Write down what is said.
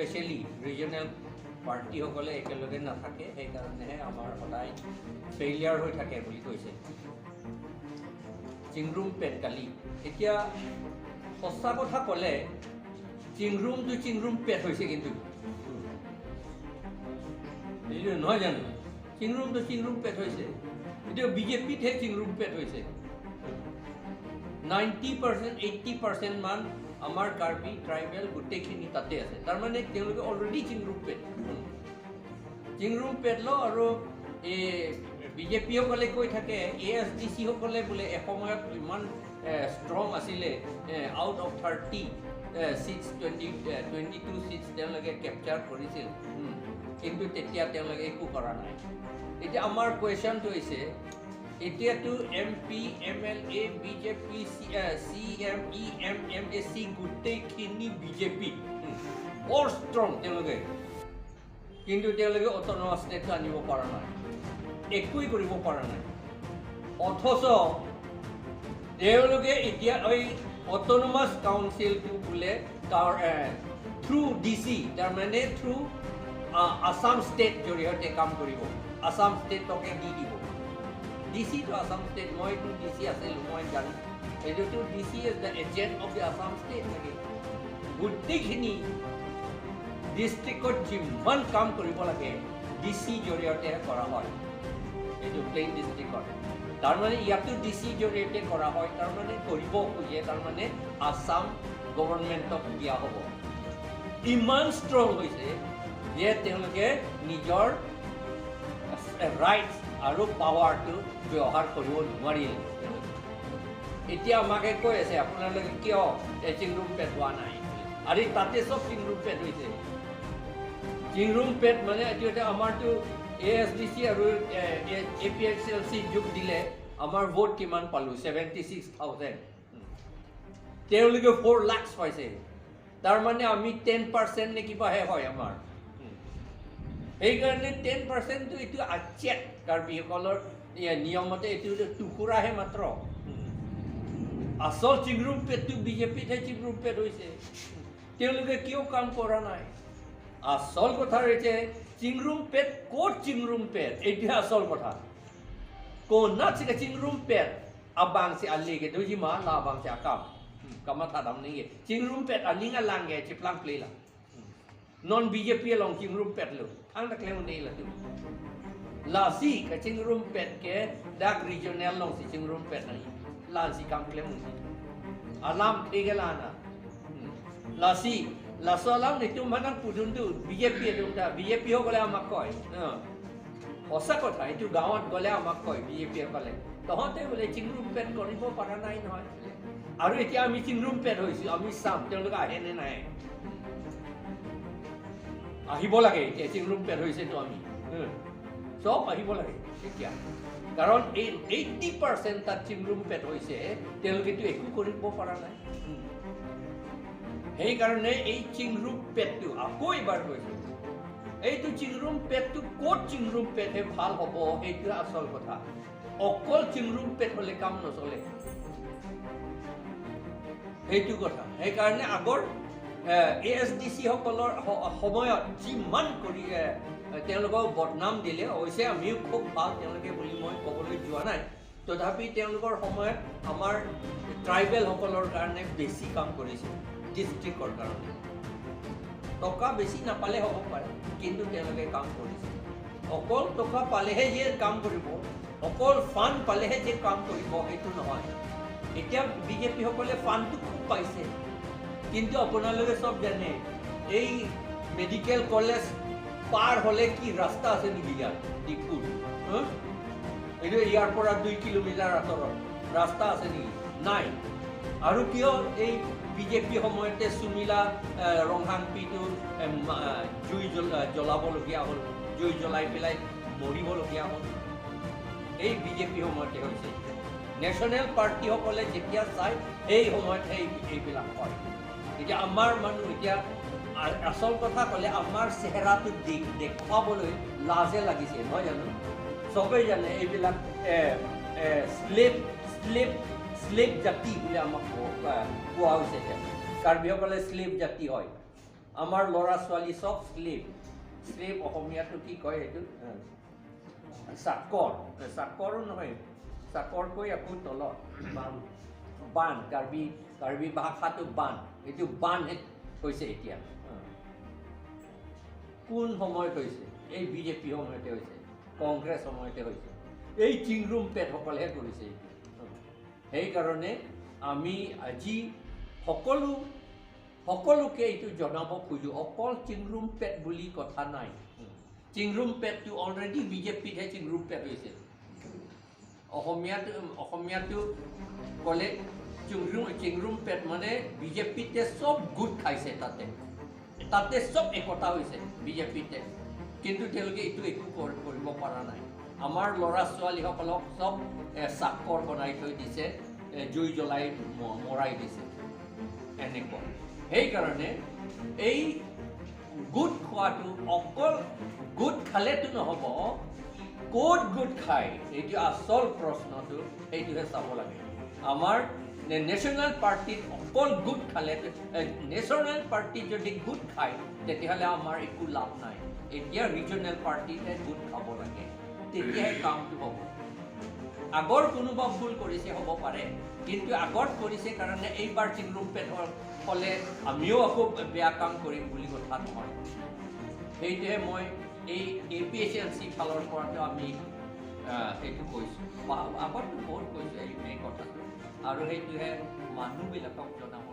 Specially regional পাৰ্টিসকলে একেলগে নাথাকে, সেইকাৰণেহে আমাৰ সদায় ফেইলিয়াৰ হৈ থাকে বুলি কৈছে। চিংৰুম পেট কালি এতিয়া সঁচা কথা ক'লে চিংৰুমটো চিংৰুম পেট হৈছে, কিন্তু এইটো নহয় জানো? চিংৰুমটো চিংৰুম পেট হৈছে, এতিয়া বিজেপিতহে চিংৰুম পেট হৈছে। 90%, 80% মান আমাৰ কাৰ্বি ট্ৰাইবেল গোটেইখিনি তাতে আছে। তাৰমানে তেওঁলোকে অলৰেডি চিংৰুম পেট, চিংৰুম পেট ল। আৰু এই বিজেপিসকলে কৈ থাকে, এ এছ ডি চিসকলে বোলে এসময়ত ইমান ষ্ট্ৰং আছিলে, out of 30 seats 22 seats তেওঁলোকে কেপচাৰ কৰিছিল, কিন্তু তেতিয়া তেওঁলোকে একো কৰা নাই। এতিয়া আমাৰ কুৱেশ্যনটো হৈছে, এতিয়াতো M P, M L A, BJP, C M, E M, M A C গোটেইখিনি বিজেপি, বৰ ষ্ট্ৰং তেওঁলোকে, কিন্তু তেওঁলোকে অট'নমাছ ষ্টেটটো আনিব পৰা নাই, একোৱেই কৰিব পৰা নাই। অথচ তেওঁলোকে এতিয়া এই অট'নমাছ কাউন্সিলটো বোলে তাৰ থ্ৰু ডি চি, তাৰমানে থ্ৰু আছাম ষ্টেট জৰিয়তে কাম কৰিব, আছাম ষ্টেটকে দি দিব। ডি চিটো আছাম ষ্টেট, মইতো ডি চি আছিলোঁ, মই জানো এইটোতো। DC is the agent of the Assam state লাগে। গোটেইখিনি ডিষ্ট্ৰিক্টত যিমান কাম কৰিব লাগে, ডি চি জৰিয়তেহে কৰা হয়, এইটো প্লেইন ডিষ্ট্ৰিক্টত। তাৰমানে ইয়াতো ডি চি জৰিয়তে কৰা হয়, তাৰমানে কৰিব খোজে, তাৰমানে আছাম গভৰ্ণমেণ্টক দিয়া হ'ব। ইমান ষ্ট্ৰং হৈছে যে তেওঁলোকে নিজৰ ৰাইটছ আৰু পাৱাৰটো ব্যৱহাৰ কৰিব নোৱাৰিলে। এতিয়া আমাকে কৈ আছে, আপোনালোকে কিয় চিংৰুম পেট হোৱা নাই? আৰু তাতে চব চিংৰুম পেট হৈছে। চিংৰুম পেট মানে এইটো আমাৰতো এ এছ ডি চি আৰু A P H L C যোগ দিলে আমাৰ ভোট কিমান পালোঁ? 76,000। তেওঁলোকে 4 লাখছ পাইছে। তাৰমানে আমি 10% নে কিবাহে হয় আমাৰ। সেইকাৰণে 10%টো এইটো আচ্ছেদ, কাৰ্বিসকলৰ নিয়মতে এইটো টুকুৰাহে মাত্ৰ। আচল চিংৰুম পেটটো বিজেপিতহে চিংৰুম পেট হৈছে। তেওঁলোকে কিয় কাম কৰা নাই? আচল কথা হৈছে চিংৰুম পেট ক'ত, চিংৰুম পেট এইটোহে আচল কথা। কোনা চিকা চিংৰুম পেট abang si ali ke tu ma la abang si akam kama thadam ni ke chingrum pet ani nga lang ke chiplang play la non BJP long chingrum pet lo thang tak le nei la tu la si ka chingrum pet ke dak regional long si chingrum pet nai la si kam klem si alam thege la na la si la so lam ni tu manang pudun tu BJP tu ta BJP সকলে আমাক কয়, সঁচা কথা এইটো, গাঁৱত গ'লে আমাক কয় বিজেপি সকলে, তহঁতে বোলে চিংৰুম পেট কৰিব পৰা নাই নহয়। আৰু এতিয়া আমি চিংৰুম পেট হৈছোঁ, আমি চাম তেওঁলোকে আহে নে নাহে। আহিব লাগে এতিয়া, চিংৰুম পেট হৈছেতো, আমি চব আহিব লাগে এতিয়া। কাৰণ এই 80% তাত চিংৰুম পেট হৈছে, তেওঁলোকেতো একো কৰিব পৰা নাই। সেইকাৰণে এই চিংৰুম পেটটো আকৌ এবাৰ কৈছোঁ, এইটো চিংৰুম পেটটো ক'ত চিংৰুম পেটহে ভাল হ'ব, সেইটোৱে আচল কথা। অকল চিংৰুম পেট হ'লে কাম নচলে, সেইটো কথা। সেইকাৰণে আগৰ এ এছ ডি চিসকলৰ সময়ত যিমান কৰি তেওঁলোকক বদনাম দিলে, অৱশ্যে আমিও খুব ভাল তেওঁলোকে বুলি মই ক'বলৈ যোৱা নাই, তথাপি তেওঁলোকৰ সময়ত আমাৰ ট্ৰাইবেলসকলৰ কাৰণে বেছি কাম কৰিছে। ডিষ্ট্ৰিক্টৰ কাৰণে টকা বেছি নাপালে হ'ব পাৰে, কিন্তু তেওঁলোকে কাম কৰিছে। অকল টকা পালেহে যে কাম কৰিব, অকল ফাণ্ড পালেহে যে কাম কৰিব, সেইটো নহয়। এতিয়া বিজেপিসকলে ফাণ্ডটো খুব পাইছে, কিন্তু আপোনালোকে চব জানে, এই মেডিকেল কলেজ পাৰ হ'লে কি ৰাস্তা আছে নেকি ইয়াত ডিফুত? এইটো ইয়াৰ পৰা 2 কিলোমিটাৰ আঁতৰত ৰাস্তা আছে নেকি? নাই। আৰু কিয় এই বিজেপি সময়তে সুমিলা ৰংহাংপিটো জুই জ্বলাবলগীয়া হ'ল, জুই জ্বলাই পেলাই মৰিবলগীয়া হ'ল? এই বিজেপি সময়তে হৈছে। নেশ্যনেল পাৰ্টিসকলে যেতিয়া চায়, সেই সময়ত সেই এইবিলাক হয়। এতিয়া আমাৰ মানুহ এতিয়া আচল কথা ক'লে আমাৰ চেহেৰাটো দেখুৱাবলৈ লাজে লাগিছে, নহয় জানো? চবেই জানে এইবিলাক শ্লেভ শ্লেভ শ্লেভ জাতি বুলি আমাক কোৱা হৈছে। এতিয়া কাৰ্বিসকলে শ্লেভ জাতি হয়। আমাৰ ল'ৰা ছোৱালী চব শ্লেভ। শ্লেভ অসমীয়াটো কি কয় সেইটো? চাকৰ, চাকৰো নহয়, চাকৰকৈ আকৌ তলত বান, কাৰ্বি কাৰ্বি ভাষাটো বান, এইটো বান হৈছে এতিয়া। কোন সময়ত হৈছে? এই বিজেপি সময়তে হৈছে, কংগ্ৰেছ সময়তে হৈছে, এই চিংৰুম পেটসকলেহে কৰিছে এইটো। সেইকাৰণে আমি আজি সকলোকে এইটো জনাব খোজোঁ, অকল চিংৰুম পেট বুলি কথা নাই। চিংৰুম পেটটো অলৰেডি বিজেপিতহে চিংৰুম পেট হৈছে। অসমীয়াটো ক'লে চিংৰুম পেট মানে বিজেপিতে চব গোট খাইছে, তাতে তাতে চব একতা হৈছে বিজেপিতে, কিন্তু তেওঁলোকে এইটো একো কৰিব পৰা নাই। আমাৰ ল'ৰা ছোৱালীসকলক চব চাকৰ বনাই থৈ দিছে, জুই জ্বলাই মৰাই দিছে এনেকুৱা। সেইকাৰণে এই গোট খোৱাটো অকল গোট খালেতো নহ'ব, ক'ত গোট খায় এইটো আচল প্ৰশ্নটো, সেইটোহে চাব লাগে। আমাৰ নেশ্যনেল পাৰ্টিত অকল গোট খালে, নেশ্যনেল পাৰ্টিত যদি গোট খায় তেতিয়াহ'লে আমাৰ একো লাভ নাই। এতিয়া ৰিজনেল পাৰ্টিতহে গোট খাব লাগে, তেতিয়াহে কামটো হ'ব। আগৰ কোনোবা ভুল কৰিছে হ'ব পাৰে, কিন্তু আগত কৰিছে কাৰণে এইবাৰ চিংৰুম পেটৰ হ'লে আমিও আকৌ বেয়া কাম কৰিম বুলি কথা নহয়। সেইটোহে মই এই A P H L C ফালৰ পৰাতো আমি সেইটো কৈছোঁ, আগতো বহুত কৈছোঁ এই কথাটো, আৰু সেইটোহে মানুহবিলাকক জনাব